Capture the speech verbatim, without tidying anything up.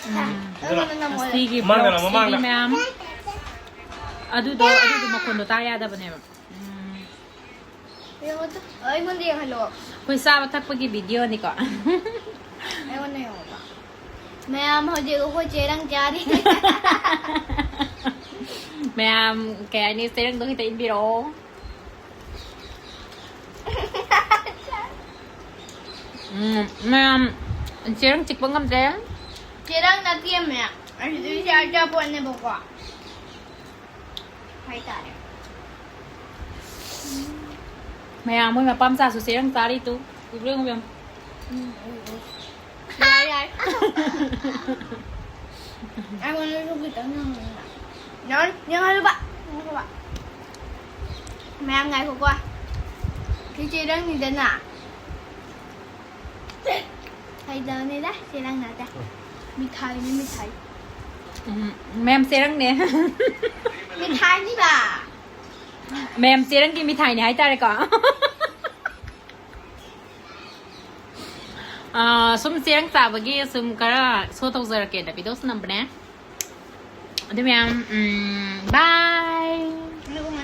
ꯎꯝ꯫ ꯑꯩꯉꯣꯟꯗ ꯅꯝꯃꯣ꯫ ꯉꯁꯤꯒꯤ ꯃꯃꯥꯡꯗꯅ, vlogꯁꯤꯗꯤ ꯃꯃꯥꯡꯗ꯫ ꯃꯌꯥꯝ ꯑꯗꯨꯗꯣ ꯑꯗꯨꯗꯣ ꯃꯈꯣꯟꯗꯣ ꯇꯥ ꯌꯥꯗꯕꯅꯦꯕ꯫ ꯎꯝ꯫ ꯌꯦꯡꯉꯣ ꯇꯨ꯫ ꯑꯩꯉꯣꯟꯗ ꯌꯦꯡꯍꯜꯂꯣ꯫ ꯑꯩꯈꯣꯏ ꯆꯥꯕ ꯊꯛꯄꯒꯤ videoꯅꯤꯀꯣ꯫ ꯑꯩꯉꯣꯟꯗ ꯌꯦꯡꯉꯣꯕ꯫ ꯃꯌꯥꯝ ꯍꯧꯖꯤꯛ ꯑꯩꯈꯣꯏ ꯆꯦꯔꯪ ꯆꯥꯔꯤ꯫ ꯃꯌꯥꯝ ꯀꯩ ꯍꯥꯏꯅꯤ, ꯆꯦꯔꯪꯗꯣ ꯈꯤꯇ ꯏꯟꯕꯤꯔꯛꯑꯣ꯫ ꯎꯝ, ꯃꯌꯥꯝ ꯆꯦꯔꯪ ꯆꯤꯛꯄ ꯉꯝꯗ꯭ꯔꯦ꯫ ꯆꯦꯔꯪ ꯅꯠꯇꯦꯃꯦ꯫ ꯑꯁꯤꯗꯩꯁꯦ ꯑꯆꯥꯄꯣꯠꯅꯦꯕꯀꯣ꯫ ꯍꯥꯏꯇꯥꯔꯦ꯫ ꯃꯌꯥꯝ ꯃꯣꯏ ꯃꯄꯥ ꯃꯆꯥꯁꯨ ꯆꯦꯔꯪ ꯆꯥꯔꯤ ꯇꯨ꯫ ꯎꯕ꯭ꯔꯥ ꯌꯦꯡꯉꯨ ꯃꯌꯥꯝ꯫ ꯎꯝ, ꯎꯏ, ꯎꯏ꯫ ꯌꯥꯔꯦ, ꯌꯥꯔꯦ꯫ ꯑꯩꯉꯣꯟꯗꯁꯨ ꯈꯤꯇꯪ ꯌꯦꯡꯍꯜꯂꯨ꯫ ꯌꯦꯡꯍꯜꯂꯨ, ꯌꯦꯡꯍꯜꯂꯨꯕ꯫ ꯌꯦꯡꯍꯜꯂꯨꯕ꯫ ꯃꯌꯥꯝ ꯉꯥꯏꯈꯣꯀꯣ꯫ ꯁꯤ ꯆꯦꯔꯪꯅꯤꯗꯅ꯫ ꯐꯥꯒꯤ ꯇꯧꯅꯤꯗ, ꯆꯦꯔꯪ ꯅꯠꯇꯦ꯫ ꯃꯤꯊꯥꯏꯅꯤ, ꯃꯤꯊꯥꯏ꯫ ꯎꯝ, ꯃꯌꯥꯝ ꯆꯦꯔꯪꯅꯦ꯫ ꯃꯤꯊꯥꯏꯅꯤꯕ꯫ ꯃꯌꯥꯝ ꯆꯦꯔꯪꯒꯤ ꯃꯤꯊꯥꯏꯅꯦ ꯍꯥꯏꯇꯥꯔꯦꯀꯣ꯫ ꯑꯥ, ꯁꯨꯝ ꯆꯦꯔꯪ ꯆꯥꯕꯒꯤ ꯁꯨꯝ ꯈꯔ show ꯇꯧꯖꯔꯛꯀꯦꯅ videoꯁꯨ ꯅꯝꯕꯅꯦ꯫ ꯑꯗꯨ ꯃꯌꯥꯝ, ꯎꯝ, bye꯫